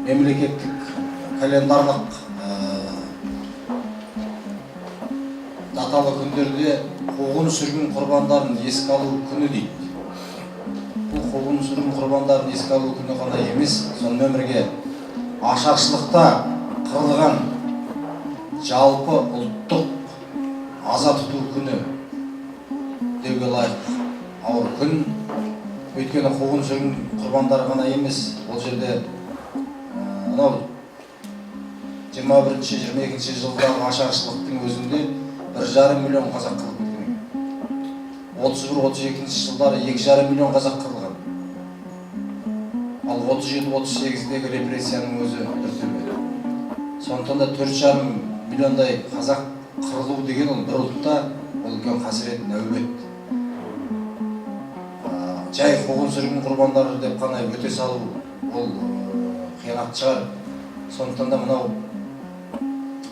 Мемлекеттік календарлық даталы күндерде қуғын сүргін құрбандарын еске алу күні дейді. Бұл қуғын сүргін құрбандарын еске алу күні ғана емес, сонымен бірге ашаршылықта қырылған жалпы ұлттық аза тұту күні деуге лайық ауыр күн. Өйткені қуғын сүргін құрбандары ғана емес, ол жерде мынау 21-ші, 22-ші жылдағы ашаршылықтың өзінде 1,5 миллион қазақ қырылып кеткен екен. 31, 32-ші жылдары 2,5 миллион қазақ қырылған. Ал 37, 38-дегі репрессияның өзі бір төбе. Сондықтан да 4,5 миллиондай қазақ қырылу деген ол бір ұлтта ол үлкен қасірет, нәубет. Жай қуғын сүргін құрбандары деп қана өте салу ол қиянат шығар. Сондықтан да мынау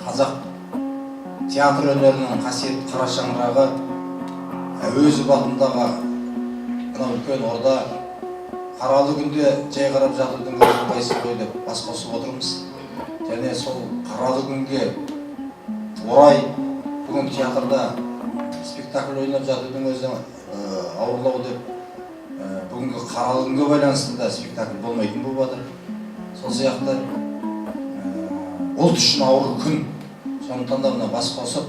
қазақ театр өнерінің қасиетті қара шаңырағы, Әуезов атындағы мынау үлкен орда қаралы күнде жай қарап жатудың өзі ыңғайсыз ғой деп бас қосып отырмыз. Және сол қаралы күнге орай бүгін театрда спектакль ойнап жатудың өзі ауырлау деп, бүгінгі қаралы күнге байланысты да спектакль болмайтын болып жатыр. Сол сияқты ұлт үшін ауыр күн. Сондықтан да мына бас қосып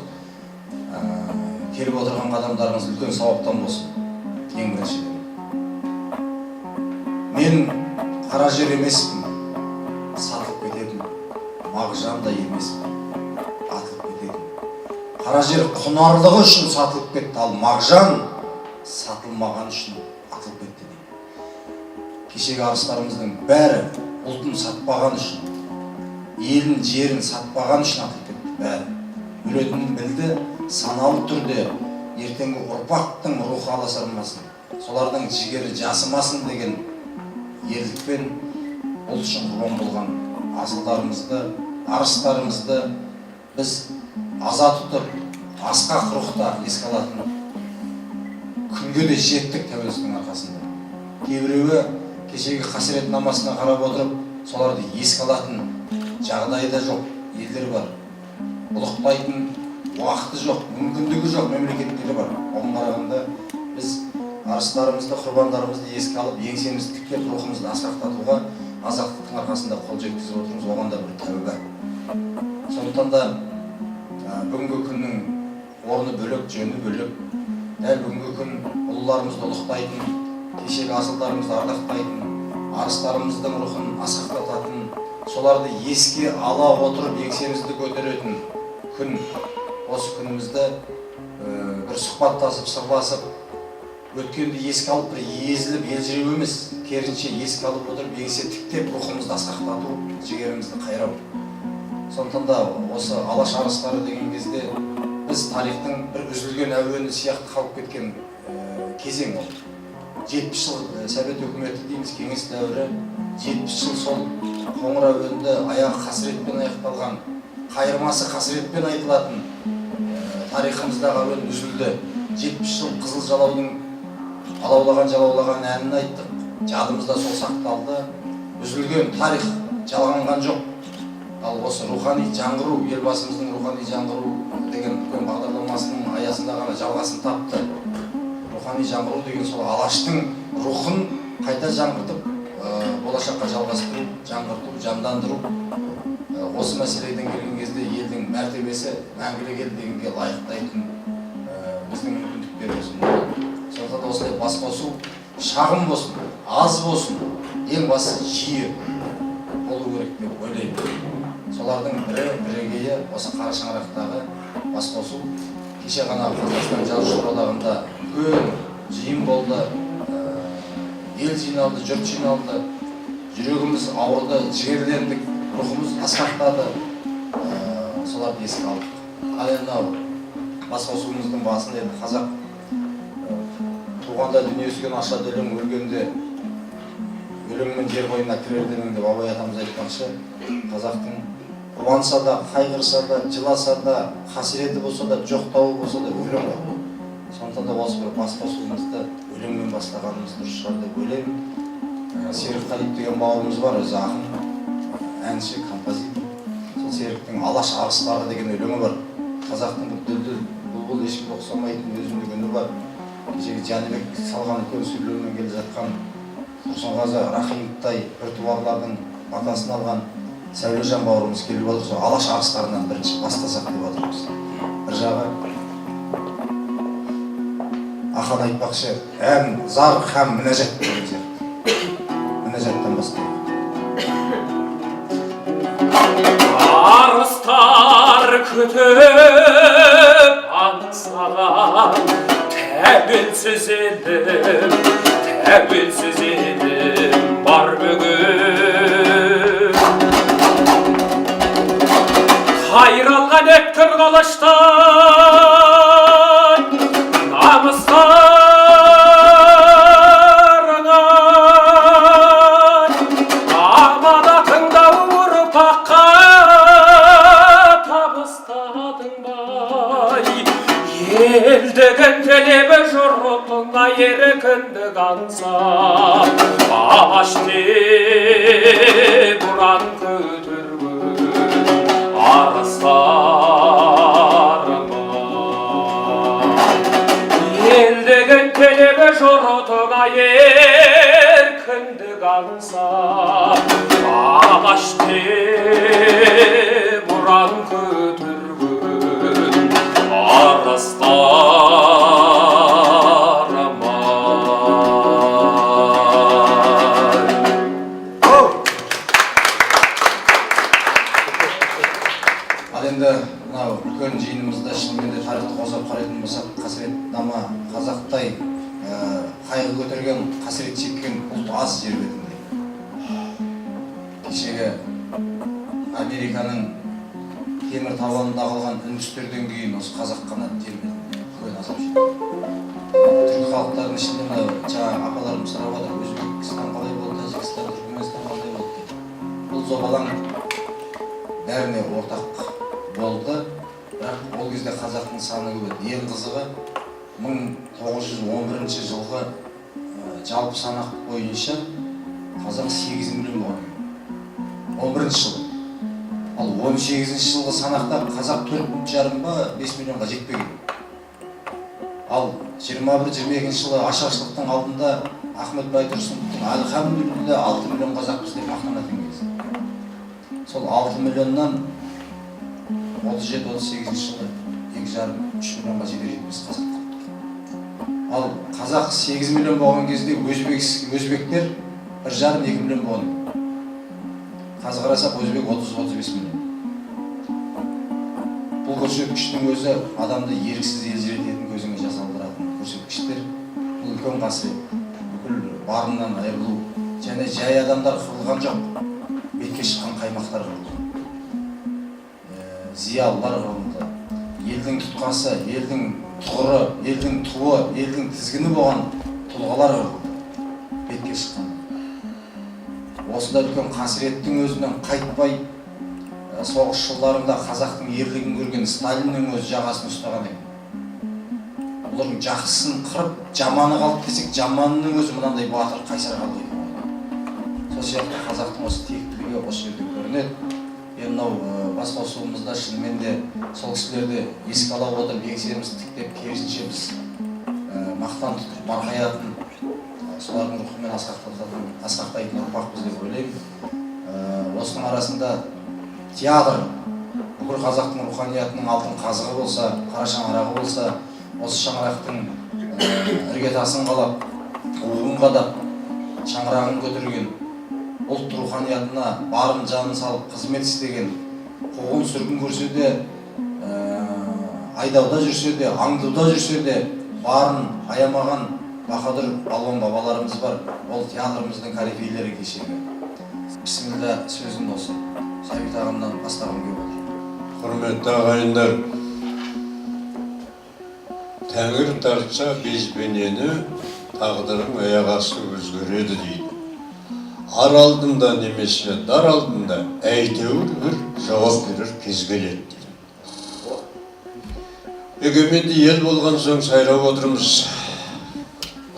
келіп отырған қадамдарыңыз үлкен сауаптан болсын. Ең біріншіден, мен қара жер емеспін сатылып кететін, Мағжан да емеспін атылып кететін. Қара жер құнарлығы үшін сатылып кетті, ал Мағжан сатылмаған үшін атылып кетті дейді. Кешегі арыстарымыздың бәрі ұлтын сатпаған үшін, елін, жерін сатпаған үшін атылып кетті. Бәрі өлетінін білді, саналы түрде ертеңгі ұрпақтың рухы аласармасын, солардың жігері жасымасын деген ерлікпен ұлт үшін құрбан болған асылдарымызды, арыстарымызды біз аза тұтып, асқақ рухта еске алатын күнге де жеттік тәуелсіздіктің арқасында. Кейбіреуі кешегі қасірет намасына қарап отырып, соларды еске алатын жағдайы да жоқ елдер бар, ұлықтайтын уақыты жоқ, мүмкіндігі жоқ мемлекеттер бар. Оған қарағанда біз арыстарымызды, құрбандарымызды еске алып, еңсемізді тіктеп, рухымызды асқақтатуға азаттықтың арқасында қол жеткізіп отырмыз. Оған да бір тәуба. Сондықтан да бүгінгі күннің орны бөлек, жөні бөлек. Дәл бүгінгі күн ұлыларымызды ұлықтайтын, кешегі асылдарымызды ардақтайтын, арыстарымыздың рухын асқақтататын, соларды еске ала отырып, еңсемізді көтеретін күн. Осы күнімізді бір сұхбаттасып, сырласып, өткенді еске алып, бір езіліп елжіреу емес, керісінше еске алып отырып, еңсе тіктеп, рухымызды асқақтату, жігерімізді қайрау. Сондықтан да осы Алаш арыстары деген кезде біз тарихтың бір үзілген әуені сияқты қалып кеткен кезең ол 70 жыл, совет өкіметі дейміз, кеңес дәуірі, 70 жыл. Сол қоңыр әуенді, аяғы қасіретпен аяқталған, қайырмасы қасіретпен айтылатын тарихымыздағы әуен үзілді. 70 жыл қызыл жалаудың алаулаған, жалаулаған әнін айттық, жадымызда сол сақталды. Үзілген тарих жалғанған жоқ. Ал осы рухани жаңғыру, Елбасымыздың «Рухани жаңғыру» деген үлкен бағдарламасының аясында ғана жалғасын тапты. Рухани жаңғыру деген сол Алаштың рухын қайта жаңғыртып, болашаққа жалғастыру, жаңғырту, жандандыру. Осы мәселеден келген кезде елдің мәртебесі мәңгілік ел дегенге лайықтайтын біздің мүмкіндіктеріміз мол. Сондықтан да осылай бас қосу шағын болсын, аз болсын, ең бастысы жиі болу керек деп ойлаймын. Солардың бірі, бірегейі осы қара шаңырақтағы бас қосу. Кеше ғана Қазақстан Жазушылар одағында үлкен жиын болды. Ел жиналды, жұрт жиналды, жүрегіміз ауырды, жігерлендік, рухымыз асқақтады. Соларды еске алдық. Ал енді мынау бас қосуымыздың басында енді қазақ туғанда дүние есігін ашады өлең, өлгенде өлеңмен жер қойнына кірер денең деп Абай атамыз айтпақшы, қазақтың қуанса да, қайғырса да, жыласа да, қасіреті болса да, жоқтауы болса да өлең ғой. Сондықтан да осы бір бас қосуымызды өлеңмен бастағанымыз дұрыс шығар деп ойлаймын. Серік Қалиев деген бауырымыз бар, өзі ақын, Әнші, композитор. Сол Серіктің «Алаш арыстары» деген өлеңі бар. Қазақтың бір дүлдүл, бұлбұл, ешкімге ұқсамайтын өзіндік үні бар. Кешегі Жәнібек салған үлкен сүрлеумен келе жатқан, Тұрсынғазы Рахимовтай біртуарлардың батасын алған Сәулежан бауырымыз келіп отыр. Сол «Алаш арыстарынан» бірінші бастасақ деп отырмыз. Бір жағы Ақан айтпақшы, ән зар һәм мінәжат деген сияқты, мінәжаттан бастайық. Арыстар күтіп аңсаған тәуелсіз елім, тәуелсіз елім бар бүгін. Қайралған өткір қылыштай намыстарыңа, аманатыңды ұрпаққа табыстадың бай. Елдігін тілеп, жұртыңа еркіндік аңсап, Алаш деп ұран көтерген арыстарым ай. Елдігін тілеп, жұртыңа еркіндік аңсап, Алаш деп ұран көтерген арыстарым ай. Ал енді мынау үлкен жиынымызда шынымен де тарихты қозғап қарайтын болсақ, қасіретнама, қазақтай қайғы көтерген, қасірет шеккен ұлт аз жер бетінде. Кешегі Американың темір табанында қалған үндістерден кейін осы қазақ қана жер бетінде үлкен азап шекті. Түркі халықтарының ішінде мынау жаңағы апаларымыз сұрап жатыр, Өзбекстан қалай болды, Тәжікстан, Түркіменстан қалай болды деп. Бұл зобалаң бәріне ортақ болды, бірақ ол кезде қазақтың саны көп еді. Ең қызығы, 1911 жылғы жалпы санақ бойынша қазақ 8 миллион болған екен 11 жылы. Ал 18 жылғы санақта қазақ 4,5 ба, 5 миллионға жетпеген. Ал 21-22 жылы ашаршылықтың алдында Ахмет Байтұрсыновтың «Альхамдулилля, 6 миллион қазақпыз» деп мақтанатын кез. Сол 6 миллионнан 37-38 жылы 2,5-3 миллионға жетер жетпес қазақ қалды. Ал қазақ 8 миллион болған кезде өзбек, өзбектер 1,5-2 миллион болған. Қазір қарасақ, өзбек 30-35 миллион. Бұл көрсеткіштің өзі адамды еріксіз елжірететін, көзіңе жас алдыратын көрсеткіштер. Бұл үлкен қасірет, бүкіл барынан айырылу. Және жай адамдар қырылған жоқ, бетке шыққан қаймақтар қырылды, зиялылар қырылды, елдің тұтқасы, елдің тұғыры, елдің туы, елдің тізгіні болған тұлғалар қырылды, бетке шыққан. Осындай үлкен қасіреттің өзінен қайтпай, соғыс жылдарында қазақтың ерлігін көрген Сталиннің өзі жағасын ұстаған екен. Бұлардың жақсысын қырып, жаманы қалды десек, жаманының өзі мынандай батыр, қайсар халық екен ғой. Сол сияқты қазақтың осы тектілігі осы жерде көрінеді. Енді мынау басқосуымызда шынымен де сол кісілерді еске ала отырып, еңсемізді тіктеп, керісінше біз мақтан тұтып марқаятын, солардың рухымен асқақтайтын ұрпақпыз деп ойлаймын. Осының арасында театр бүкіл қазақтың руханиятының алтын қазығы болса, қара шаңырағы болса, осы шаңырақтың іргетасын қалап, уығын қадап, шаңырағын көтерген, ұлт руханиятына барын жанын салып қызмет істеген, қуғын сүргін көрсе де, айдауда жүрсе де, аңдуда жүрсе де, барын аямаған баһадүр балуан бабаларымыз бар. Ол театрымыздың корифейлері кешегі. Бісміллә, сөзін осы Сәбит ағамнан бастағым келіп отыр. Құрметті ағайындар, тәңір тартса безбенені, тағдырың аяқ асты өзгереді дейді. Ар алдында немесе дар алдында әйтеуір бір жауап берер кез келеді дейді. Егеменді ел болған соң сайрап отырмыз.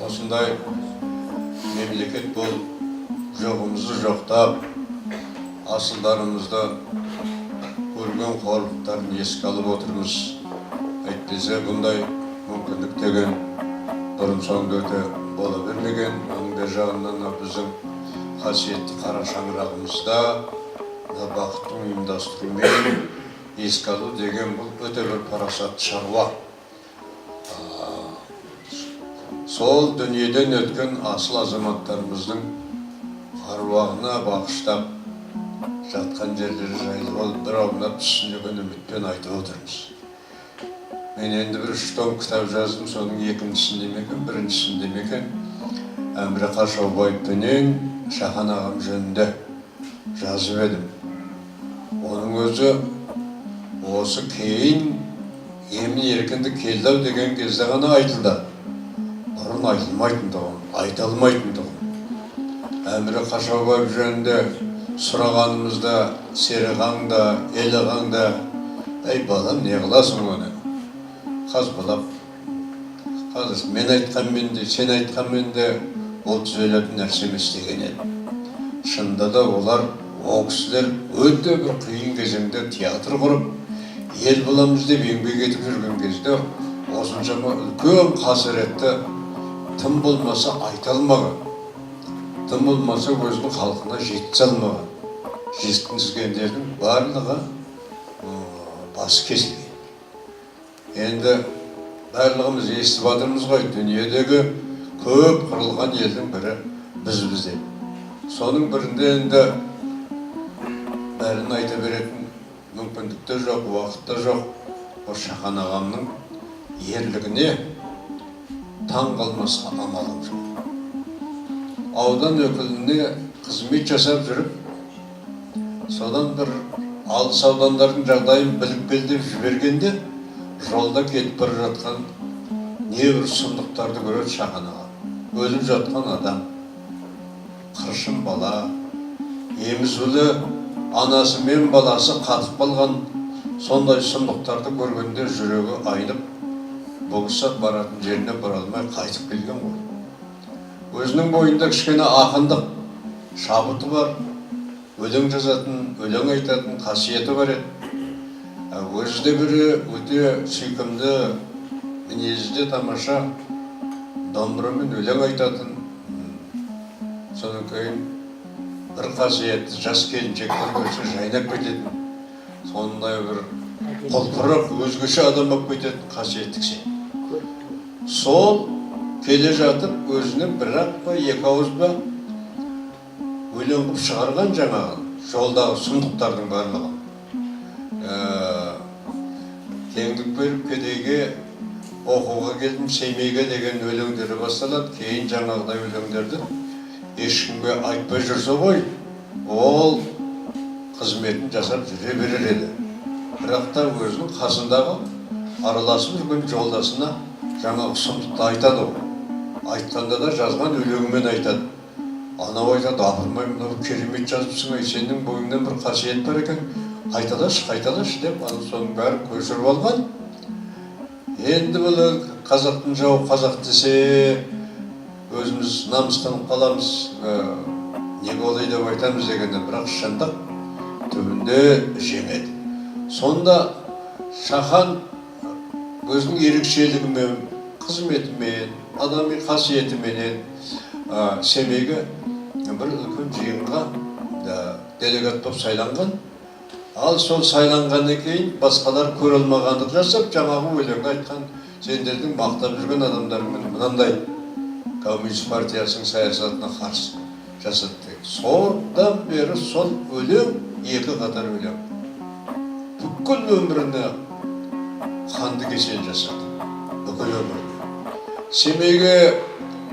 Осындай мемлекет болып, жоғымызды жоқтап. Асылдарымызды көрген қорлықтарын еске алып отырмыз. Әйтпесе бұндай мүмкіндік деген бұрын соңды өте бола бермеген. Оның бер жағынан мына біздің қасиетті қара шаңырағымызда мына бақыттың ұйымдастыруымен еске алу деген бұл өте бір парасатты шаруа. Сол дүниеден өткен асыл азаматтарымыздың аруағына бағыштап, жатқан жерлері жайлы болып бір аунап түссін деген үмітпен айтып отырмыз. Мен енді бір үш том кітап жаздым, соның екіншісінде ме екен, біріншісінде ме екен, Әміре Қашаубаевпенен Шахан ағам жөнінде жазып едім. Оның өзі осы кейін емін еркіндік келді ау деген кезде ғана айтылды. Бұрын айтылмайтын тұғын, айта алмайтын тұғын. Әміре Қашаубаев жөнінде сұрағанымызда Серіғаң да, Еліғаң да: «Әй, балам, не қыласың оны қазбалап? Қазір мен айтқанмен де, сен айтқанмен де ол түзелетін нәрсе емес», — деген еді. Шынында да олар, ол кісілер өте бір қиын кезеңде театр құрып, ел боламыз деп еңбек етіп жүрген кезде осыншама үлкен қасіретті тым болмаса айта алмаған, тым болмаса өзінің халқына жеткізе алмаған. Жеткізгендердің барлығы басы кесілген. Енді барлығымыз естіп жатырмыз ғой, дүниедегі көп қырылған елдің бірі бізбіз деп. Соның бірінде енді бәрін айта беретін мүмкіндік те жоқ, уақыт та жоқ. Осы Шахан ағамның ерлігіне таң қалмасқа амалым жоқ. Аудан өкіліне қызмет жасап жүріп, содан бір алыс аудандардың жағдайын біліп кел деп жібергенде, жолда кетіп бара жатқан небір сұмдықтарды көреді Шахан аға: өліп жатқан адам, қыршын бала, емізулі анасы мен баласы қатып қалған. Сондай сұмдықтарды көргенде жүрегі айнып, бұл кісі баратын жеріне бара алмай қайтып келген ғой. Өзінің бойында кішкене ақындық шабыты бар, өлең жазатын, өлең айтатын қасиеті бар еді. Өзі де бір өте сүйкімді, мінезі де тамаша, домбырамен өлең айтатын. Содан кейін бір қасиетті, жас келіншектер көрсе, жайнап кететін, сондай бір құлпырып, өзгеше адам болып кететін қасиетті кісі. Сол келе жатып өзінің бір ақ па, екі ауыз ба өлең қылып шығарған жаңағы жолдағы сұмдықтардың барлығын. «Теңдік беріп кедейге, оқуға келдім Семейге» деген өлеңдері басталады. Кейін жаңағыдай өлеңдерді ешкімге айтпай жүрсе ғой, ол қызметін жасап жүре берер еді. Бірақ та өзінің қасындағы араласып жүрген жолдасына жаңағы сұмдықты айтады ғой. Айтқанда да жазған өлеңімен айтады. Анау айтады: «Апырмай, мынау керемет жазыпсың ай, сенің бойыңнан бір қасиет бар екен, қайталашы, қайталашы», — деп. Ана соның бәрін көшіріп алған. Енді бұл қазақтың жауы қазақ десе, өзіміз намыстанып қаламыз, неге олай деп айтамыз дегенде, бірақ шындық түбінде жеңеді. Сонда Шахан өзінің ерекшелігімен, қызметімен, адами қасиетіменен Семейге бір үлкен жиынға делегат болып сайланған. Ал сол сайланғаннан кейін басқалар көре алмағандық жасап, жаңағы өлеңді айтқан: «Сендердің мақтап жүрген адамдарыңмен мынандай коммунист партиясының саясатына қарсы жасады», — деген. Содан бері сол өлең, екі қатар өлең, бүкіл өміріне қанды кесел жасады, бүкіл өміріне. Семейге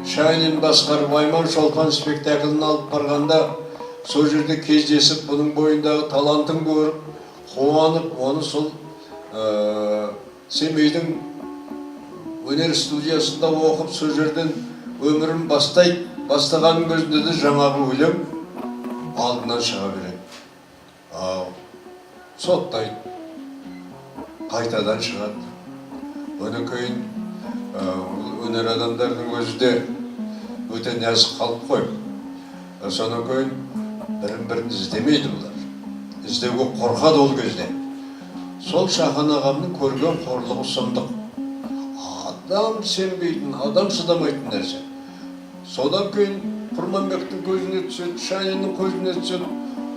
Шанин басқарып, «Айман Шолпан» спектаклін алып барғанда, сол жерде кездесіп, бұның бойындағы талантын көріп, қуанып, оны сол Семейдің өнер студиясында оқып, сол жерден өмірін бастайды. Бастағанның өзінде де жаңағы өлең алдынан шыға береді. Ал соттайды, қайтадан шығады. Одан кейін ол өнер адамдарының өзі де өте нәзік халық қой. Содан кейін бірін бірін іздемейді бұлар. Іздеуге қорқады ол кезде. Сол Шахан ағамның көрген қорлығы сұмдық. Адам сенбейтін, адам шыдамайтын нәрсе. Содан кейін Құрманбектің көзіне түседі, Шаниннің көзіне түседі,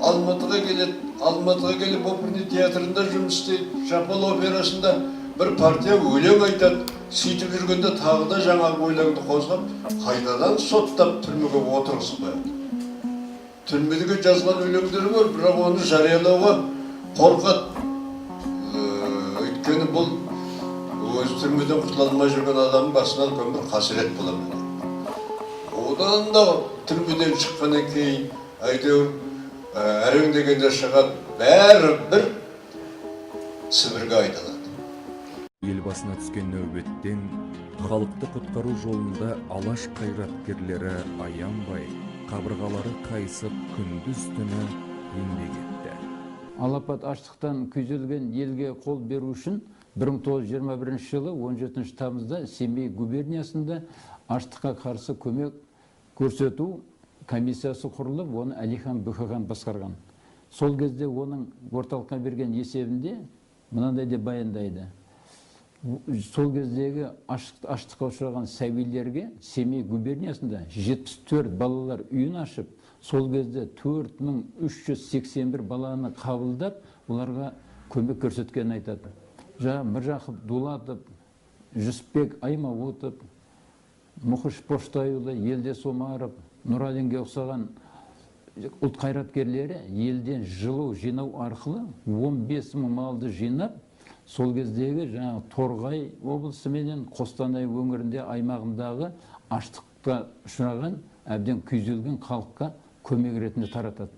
Алматыға келеді. Алматыға келіп оперный театрында жұмыс істейді, Жапал операсында бір партия өлең айтады. Сөйтіп жүргенде тағы да жаңағы өлеңді қозғап, қайтадан соттап түрмеге отырғызып қояды. Түрмедегі жазған өлеңдері бар, бірақ оны жариялауға қорқады. Өйткені бұл өзі түрмеден құтыла алмай жүрген адамның басына үлкен бір қасірет болады. Одан да түрмеден шыққаннан кейін әйтеуір әрең дегенде шығады, бәрі бір Сібірге айдалады. Ел басына түскен нәубеттен халықты құтқару жолында алаш қайраткерлері аянбай, қабырғалары қайысып күндіз түні еңбек етті. Алапат аштықтан күйзелген елге қол беру үшін 1921 жылы 17 тамызда Семей губерниясында аштыққа қарсы көмек көрсету комиссиясы құрылып, оны Әлихан Бөкейхан басқарған. Сол кезде оның орталыққа берген есебінде мынандай деп баяндайды. Сол кездегі аштыққа ұшыраған сәбилерге Семей губерниясында 74 балалар үйін ашып, сол кезде 4381 баланы қабылдап, оларға көмек көрсеткенін айтады. Жаңа Міржақып Дулатов, Жүсіпбек Аймауытов, Мұқыш Поштайұлы, Елдес Омаров, Нұралинге ұқсаған ұлт қайраткерлері елден жылу жинау арқылы 15 мың малды жинап, сол кездегі жаңағы Торғай облысы менен Қостанай өңірінде аймағындағы аштыққа ұшыраған, әбден күйзелген халыққа көмек ретінде таратады.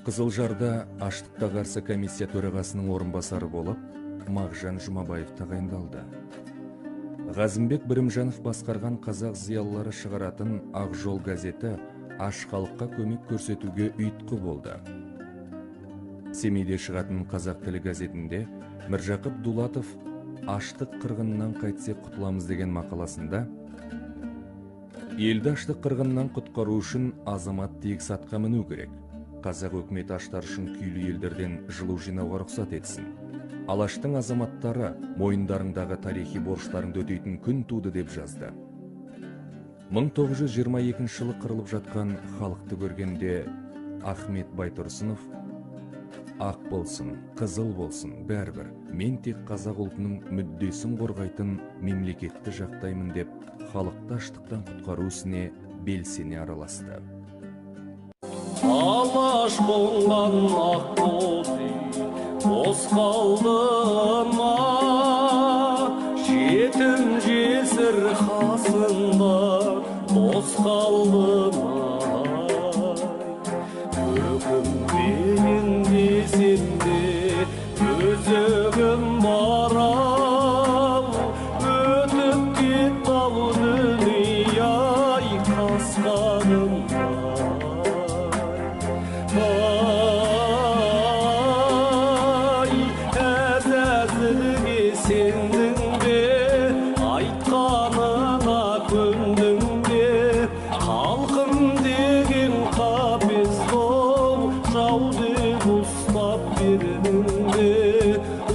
Қызылжарда аштыққа қарсы комиссия төрағасының орынбасары болып Мағжан Жұмабаев тағайындалды. Ғазымбек Бірімжанов басқарған қазақ зиялылары шығаратын Ақ жол газеті аш халыққа көмек көрсетуге ұйытқы болды. Семейде шығатын Қазақ тілі газетінде Міржақып Дулатов аштық қырғынынан қайтсе құтыламыз деген мақаласында елді аштық қырғыннан құтқару үшін азамат тегіс атқа міну керек. Қазақ өкіметі аштар үшін күйлі елдерден жылу жинауға рұқсат етсін. Алаштың азаматтары мойындарыңдағы тарихи борыштарыңды өтейтін күн туды деп жазды. 1922 жылы қырылып жатқан халықты көргенде Ахмет Байтұрсынов ақ болсын, қызыл болсын, бәрібір мен тек қазақ ұлтының мүддесін қорғайтын мемлекетті жақтаймын деп халықты аштықтан құтқару ісіне белсене араласты. Алаш қонған ақ боз үй бос қалды ма, жетім жесір қасында бос қалды ма? Өкінбейін десем де өзегім бар-ау, өтіп кетті-ау дүние-ай қасқанымдай. Ай, әзәзілге сендің бе, айтқанына көндің бе? Халқым деген қапез боп, жау деп ұстап бердің бе?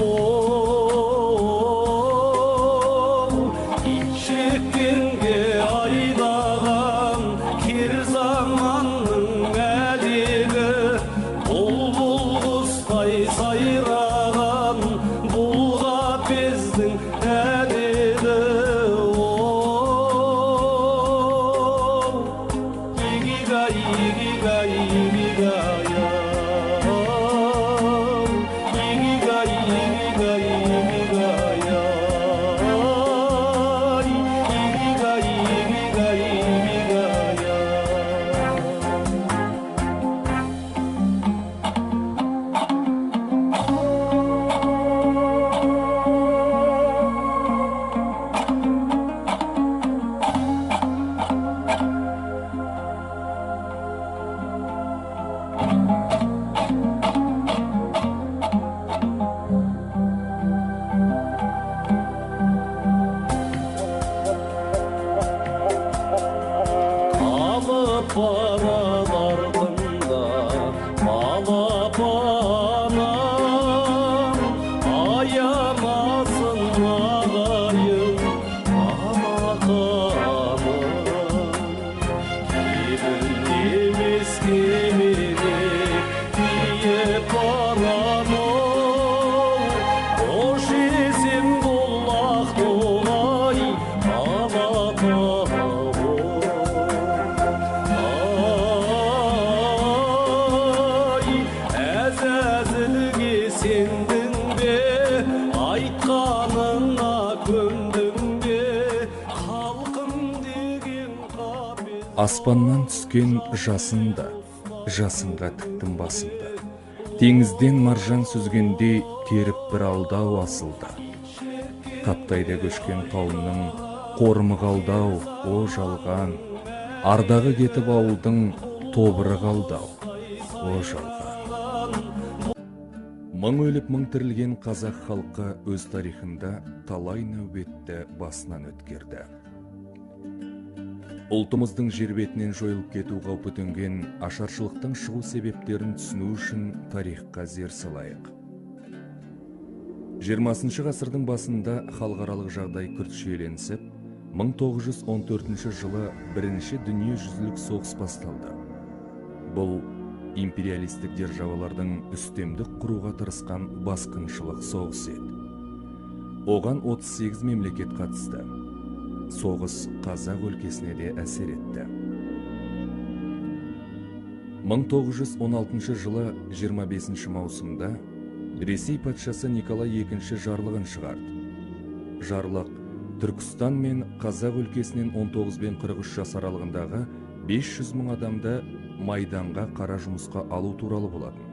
Оу, итжеккенге айдаған кер заманның әлегі, бұлбұл құстай сайраған бұл қапездің әдегі. Оу, игигай, игигай, игигай, ау, игигай, игигай, игигай, ай, игигай, игигай, игигай, ай. Қалып барады артында балапаным, Аспаннан түскен жасынды, жасынға тіктім басымды. Теңізден маржан сүзгендей теріп бір алдау асылды. Қаптайда көшкен қауымның қорымы қалды-ау, о жалған. Ардағы кетіп ауылдың тобыры қалды-ау, о жалған. Мың өліп мың тірілген қазақ халқы өз тарихында талай нәубетті басынан өткерді. Ұлтымыздың жер бетінен жойылып кету қаупі төнген ашаршылықтың шығу себептерін түсіну үшін тарихқа зер салайық. 20 ғасырдың басында халықаралық жағдай күрт шиеленісіп, 1914 жылы бірінші дүниежүзілік соғыс басталды. Бұл империалистік державалардың үстемдік құруға тырысқан басқыншылық соғыс еді. Оған 38 мемлекет қатысты. Соғыс қазақ өлкесіне де әсер етті. 1916 жылы 25 маусымда Ресей патшасы Николай II жарлығын шығарды. Жарлық Түркістан мен Қазақ өлкесінен 19 бен 43 жас аралығындағы 500 мың адамды майданға қара жұмысқа алу туралы болатын.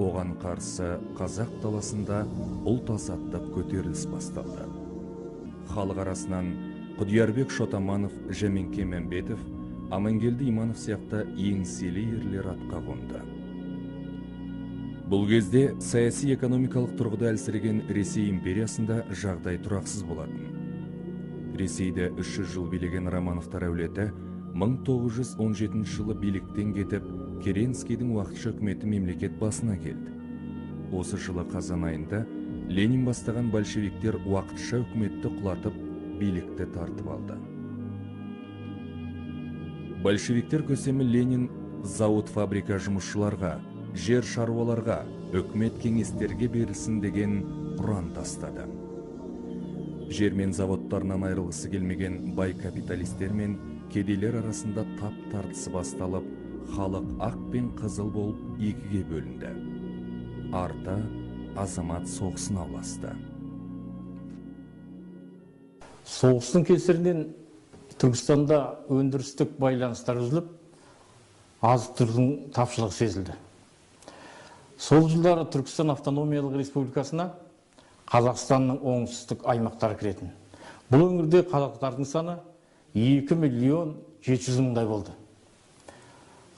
Оған қарсы қазақ даласында ұлт азаттық көтеріліс басталды. Халық арасынан Құдиярбек Шотаманов, Жәмеңке Мәмбетов, Амангелді Иманов сияқты еңселі ерлер атқа қонды. Бұл кезде саяси экономикалық тұрғыда әлсіреген Ресей империясында жағдай тұрақсыз болатын. Ресейді 300 жыл билеген Романовтар әулеті 1917 жылы биліктен кетіп, Керенскийдің уақытша үкіметі мемлекет басына келді. Осы жылы қазан айында Ленин бастаған большевиктер уақытша үкіметті құлатып, билікті тартып алды. Большевиктер көсемі Ленин зауыт фабрика жұмысшыларға, жер шаруаларға, үкімет кеңестерге берілсін деген ұран тастады. Жер мен заводтарынан айырылғысы келмеген бай капиталистер мен кедейлер арасында тап тартысы басталып, халық ақ пен қызыл болып екіге бөлінді. Арта азамат соғысына ұласты. Соғыстың кесірінен Түркістанда өндірістік байланыстар үзіліп, азық-түліктің тапшылығы сезілді. Сол жылдары Түркістан автономиялық республикасына Қазақстанның оңтүстік аймақтары кіретін. Бұл өңірде қазақтардың саны 2 миллион 700 мыңдай болды.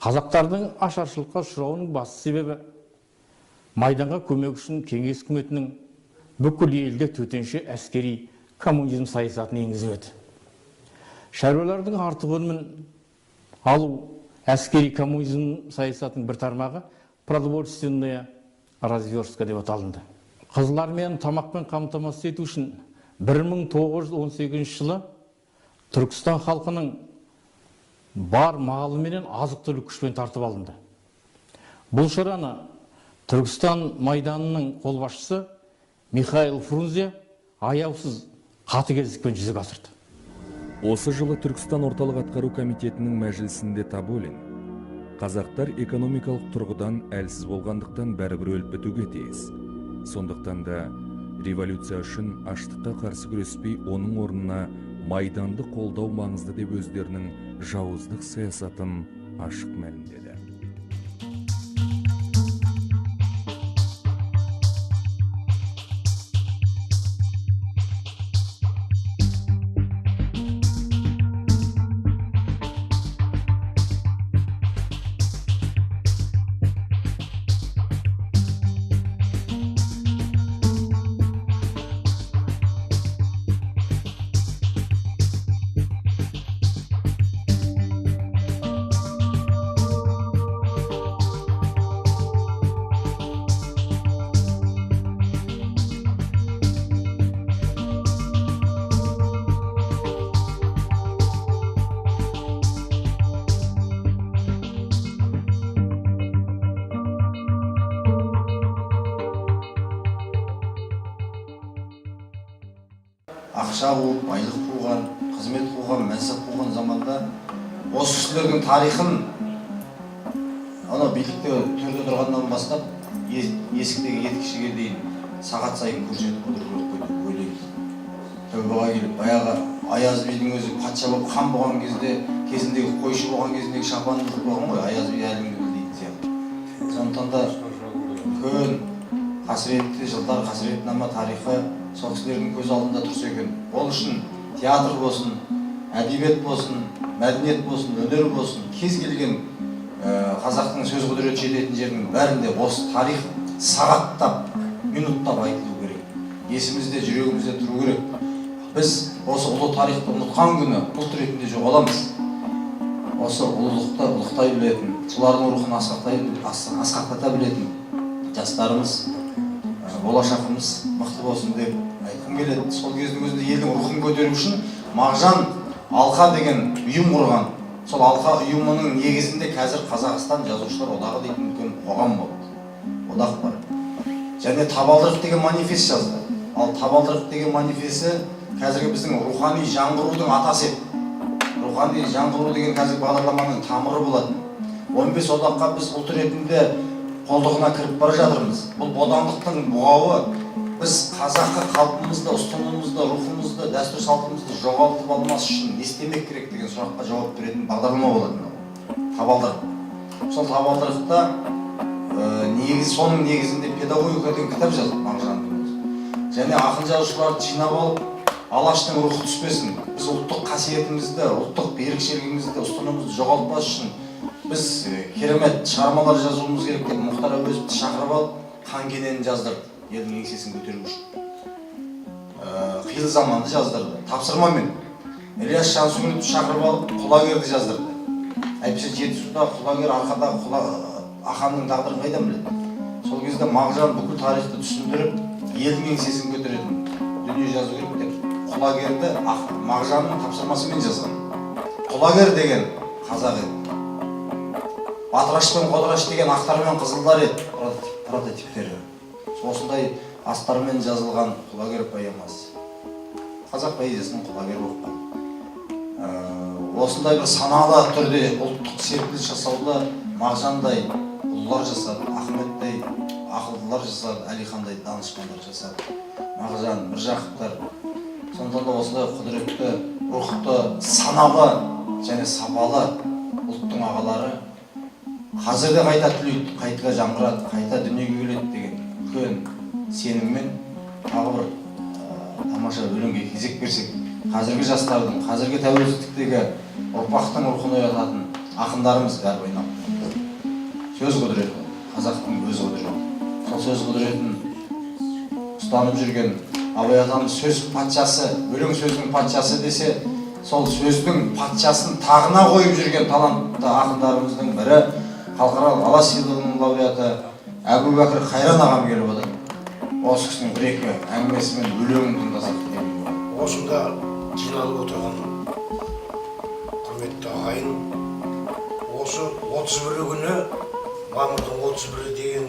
Қазақтардың ашаршылыққа ұшырауының басты себебі майданға көмек үшін кеңес үкіметінің бүкіл елде төтенше әскери коммунизм саясатын енгізіп еді. Шаруалардың артық өнімін алу әскери коммунизм саясатының бір тармағы продовольственная разверстка деп аталынды. Қызыл армияны тамақпен қамтамасыз ету үшін 1918 жылы Түркістан халқының бар малы менен азық-түлік күшпен тартып алынды. Бұл шараны Түркістан майданының қолбасшысы Михаил Фрунзе аяусыз қатыгездікпен жүзеге асырды. Осы жылы Түркістан орталық атқару комитетінің мәжілісінде Таболин қазақтар экономикалық тұрғыдан әлсіз болғандықтан бәрібір өліп бітуге тиіс. Сондықтан да революция үшін аштыққа қарсы күреспей, оның орнына майданды қолдау маңызды деп өздерінің жауыздық саясатын ашық мәлімдеді. Ақша қуып, байлық қуған, қызмет қуған, мәнсап қуған заманда осы кісілердің тарихын анау билікте төрде тұрғаннан бастап есіктегі етікшіге дейін сағат сайын көрсетіп отыру керек қой деп ойлаймын. Тәубаға келіп баяғы Аяз бидің өзі патша болып, хан болған кезде, кезіндегі қойшы болған кезіндегі шапанын ұмытып қойған ғой Аяз би, әлі күнге дейтін сияқты. Сондықтан да үлкен қасіретті жылдар, қасіретнама тарихы сол кісілердің көз алдында тұрса екен. Ол үшін театр болсын, әдебиет болсын, мәдениет болсын, өнер болсын, кез келген қазақтың сөз құдіреті жететін жердің бәрінде осы тарих сағаттап, минуттап айтылу керек, есімізде, жүрегімізде тұру керек. Біз осы ұлы тарихты ұмытқан күні ұлт ретінде жоғаламыз. Осы ұлылықты ұлықтай білетін, солардың рухын асқақтата білетін жастарымыз, болашағымыз мықты болсын деп айтқым келеді. Сол кездің өзінде елдің рухын көтеру үшін Мағжан Алқа деген ұйым құрған. Сол Алқа ұйымының негізінде қазір Қазақстан Жазушылар одағы дейтін үлкен қоғам болды, одақ бар. Және «Табалдырық» деген манифест жазды. Ал «Табалдырық» деген манифесті қазіргі біздің рухани жаңғырудың атасы еді. Рухани жаңғыру деген қазіргі бағдарламаның тамыры болатын. 15 одаққа біз ұлт ретінде қолдығына кіріп бара жатырмыз. Бұл бодандықтың бұғауы. Біз қазақы қалпымызды, ұстанымымызды, рухымызды, дәстүр салтымызды жоғалтып алмас үшін не істемек керек деген сұраққа жауап беретін бағдарлама болатын ол «Табалдырық». Сол «Табалдырықта» негіз, соның негізінде «Педагогика» деген кітап жазды Мағжанның өзі. Және ақын жазушыларды жинап алып, Алаштың рухы түспесін, біз ұлттық қасиетімізді, ұлттық ерекшелігімізді, ұстанымымызды жоғалтпас үшін біз керемет шығармалар жазуымыз керек деп, Мұхтар Әуезовті шақырып алып, «Хан Кенені» жаздырды елдің еңсесін көтеру үшін. «Қилы заманды» жаздырды тапсырмамен. Ілияс Жансүгіровті шақырып алып, «Құлагерді» жаздырды. Әйтпесе Жетісудағы Құлагер, Арқадағы Құла Ақанның тағдырын қайдан біледі? Сол кезде Мағжан бүкіл тарихты түсіндіріп, елдің еңсесін көтеретін дүние жазу керек деп «Құлагерді» Мағжанның тапсырмасымен жазған. Құлагер деген қазақ еді, Батыраш пен Қодыраш деген ақтар мен қызылдар еді прототиптері. Осындай астармен жазылған «Құлагер» поэмасы қазақ поэзиясының Құлагері болып қалды. Осындай бір саналы түрде ұлттық серпіліс жасауды Мағжандай ұлылар жасады, Ахметтей ақылдылар жасады, Әлихандай данышпандар жасады, Мағжан, Міржақыптар. Сондықтан да осындай құдіретті, рухты, саналы және сапалы ұлттың ағалары қазір де қайта түлейді, қайта жаңғырады, қайта дүниеге келеді деген үлкен сеніммен тағы бір тамаша өлеңге кезек берсек. Қазіргі жастардың, қазіргі тәуелсіздіктегі ұрпақтың рухын оятатын ақындарымыз бәрі ойнап. Сөз құдіреті қазақтың өз құдіреті. Сол сөз құдіретін ұстанып жүрген Абай атамыз сөз патшасы, өлең сөздің патшасы десе, сол сөздің патшасын тағына қойып жүрген талантты ақындарымыздың бірі, халықаралық Алаш сыйлығының лауреаты Әбубәкір Қайран ағам келіп отыр. Осы кісінің бір екі әңгімесі мен өлеңін тыңдасақ деген. Осында жиналып отырған құрметті ағайын, осы 31 күні, мамырдың 31-і деген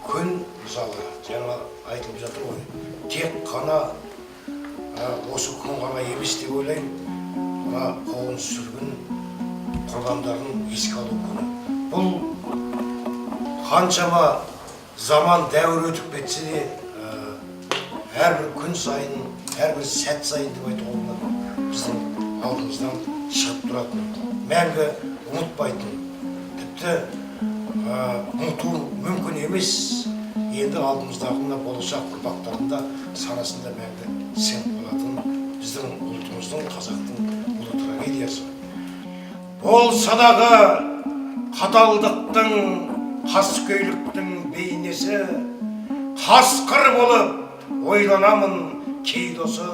күн, мысалы, жаңа айтылып жатыр ғой, тек қана осы күн ғана емес деп ойлаймын. Мына қуғын сүргін құрбандарын еске алу күні. Бұл қаншама заман, дәуір өтіп кетсе де, әрбір күн сайын, әрбір сәт сайын деп айтуға болады, біздің алдымыздан шығып тұратын, мәңгі ұмытпайтын, тіпті ұмыту мүмкін емес. Енді алдымыздағы мына болашақ ұрпақтардың да санасында мәңгі сіңіп қалатын біздің ұлтымыздың, қазақтың ұлы трагедиясы болса дағы, қаталдықтың, қаскөйліктің бейнесі. Қасқыр болып ойланамын кей досы,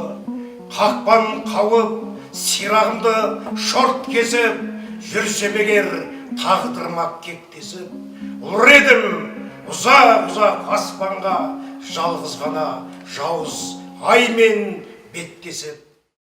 қақпан қауып, сирағымды шорт кесіп жүрсем егер, тағдырыма кектесіп, ұр едім ұзақ ұзақ аспанға, жалғыз ғана жауыз аймен беттесіп.